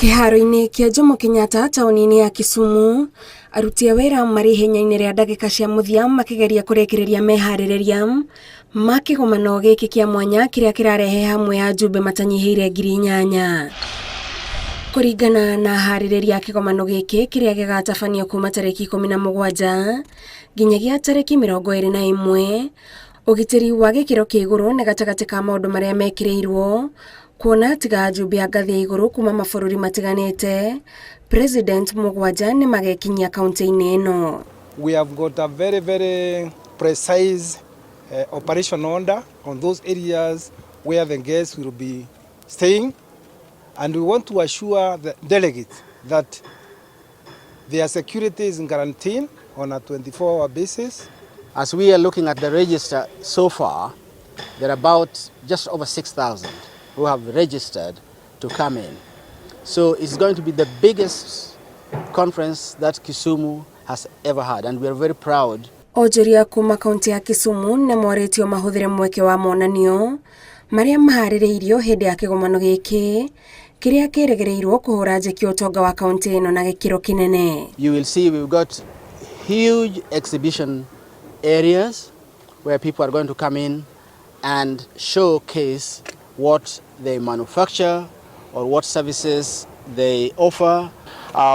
Kĩharo-inĩ kĩa Jomo Kenyatta taũni-inĩ ya Kisumu, aruti a wĩra marĩ ihenya-inĩ rĩa ndagĩka cia mũthia makĩgeria kũrĩkĩrĩria meharĩrĩria ma kĩgomano gĩkĩ kĩa mwanya kĩrĩa kĩrarehe hamwe ajumbe matanyihĩire 8,000. Kũringana na aharĩrĩria a kĩgomano gĩkĩ kĩrĩa gĩgatabanio kuma tarĩki 17 nginyagia tarĩki 21, ũgitĩri wa gĩkĩro kĩa igũrũ nĩ gatagatĩ ka maũndũ marĩa mekĩrĩirwo kuona tiga ajumbe a ngathĩ ya igũrũ kuma mabũrũri matiganĩte, president mũgwanja nĩ magekinyia kaunti-inĩ ĩno. We have got a very, very precise operation order on those areas where the guests will be staying, and we want to assure the delegates that their security is guaranteed on a 24-hour basis. As we are looking at the register so far, there are about just over 6,000 who have registered to come in. So it's going to be the biggest conference that Kisumu has ever had, and we are very proud. Onjoria kuma kaunti ya Kisumu nĩ morĩtio mahũthĩre mweke wa monanio marĩa maharĩrĩirio hĩndĩ ya kĩgomano gĩkĩ kĩrĩa kĩrĩgĩrĩirwo kũhũra njeki ũtonga wa kaunti ĩno na gĩkĩro kĩnene. You will see we've got huge exhibition areas where people are going to come in and showcase what they manufacture or what services they offer.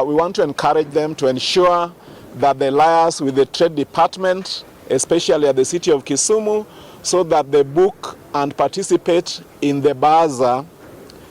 We want to encourage them to ensure that they liaise with the trade department, especially at the city of Kisumu, so that they book and participate in the bazaar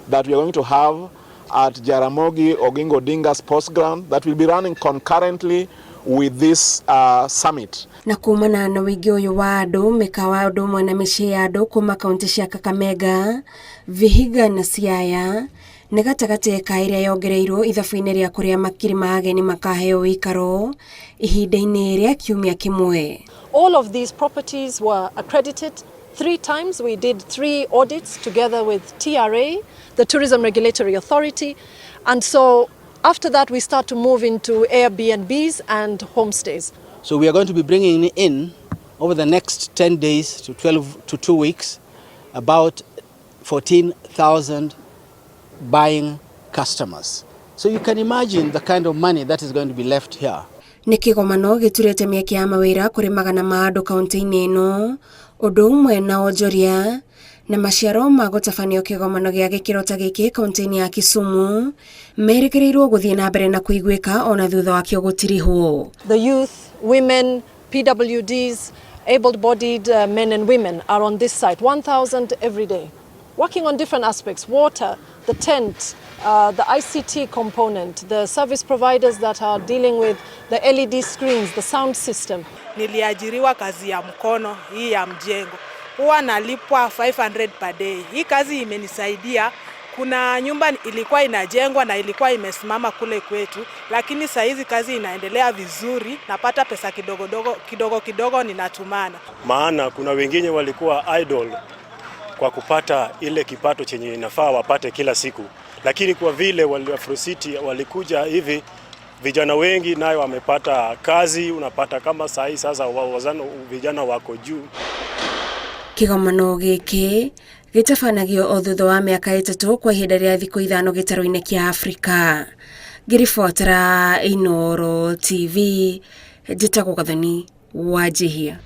that we are going to have at Jaramogi Oginga Odinga Sports Ground that will be running concurrently with this summit. Na kumana na ũingĩ ũyũ wa andũ, mĩkawa ũndũ ũmwe na mĩciĩ ya andũ kuma kaunti cia Kakamega, Vihiga na Siaya nĩ gatagatĩ ka ĩrĩa yongereirwo ithabu-inĩ rĩa kũrĩa makiri ma ageni makaheo ũikaro ihinda-inĩ rĩa kiumia kĩmwe. All of these properties were accredited three times. We did three audits together with TRA, the Tourism Regulatory Authority. And so after that, we start to move into Airbnbs and homestays. So we are going to be bringing in, over the next 10 days to 12 to 2 weeks, about 14,000 buying customers. So you can imagine the kind of money that is going to be left here. Nĩ kĩgomano gĩturĩte mĩeke ya mawĩra kũrĩ magana ma andũ kaunti-inĩ ĩno, ũndũ ũmwe na onjoria na maciaro ma gũtabanio kĩgomano gĩa gĩkĩro ta gĩkĩ kaunti-inĩ ya Kisumu merĩgĩrĩirwo gũthiĩ na mbere na kũiguĩka ona thutha wakĩo gũtirihwo. The youth, women, PWDs, able-bodied men and women are on this site, 1,000 every day, working on different aspects: water, the tent, the ICT component, the service providers that are dealing with the LED screens, the sound system. Niliajiriwa kazi ya mkono hii ya mjengo, huwa nalipwa 500 per day. Hii kazi imenisaidia. Kuna nyumba ilikuwa inajengwa na ilikuwa imesimama kule kwetu, lakini saa hizi kazi inaendelea vizuri, napata pesa kidogo dogo, kidogo kidogo ninatumana. Maana kuna wengine walikuwa idle kwa kupata ile kipato chenye inafaa wapate kila siku, lakini kwa vile wale Afro City walikuja hivi, vijana wengi nayo wamepata kazi. Unapata kama saa hii sasa wazano, vijana wako juu. Kĩgomano gĩkĩ gĩtabanagio o thutha wa mĩaka 3 kwa ihinda rĩa thikũ 5 gĩtarũ-inĩ kĩa Afrika. Ngĩribotera Inooro TV, njĩtagwo Gathoni Wanjihia.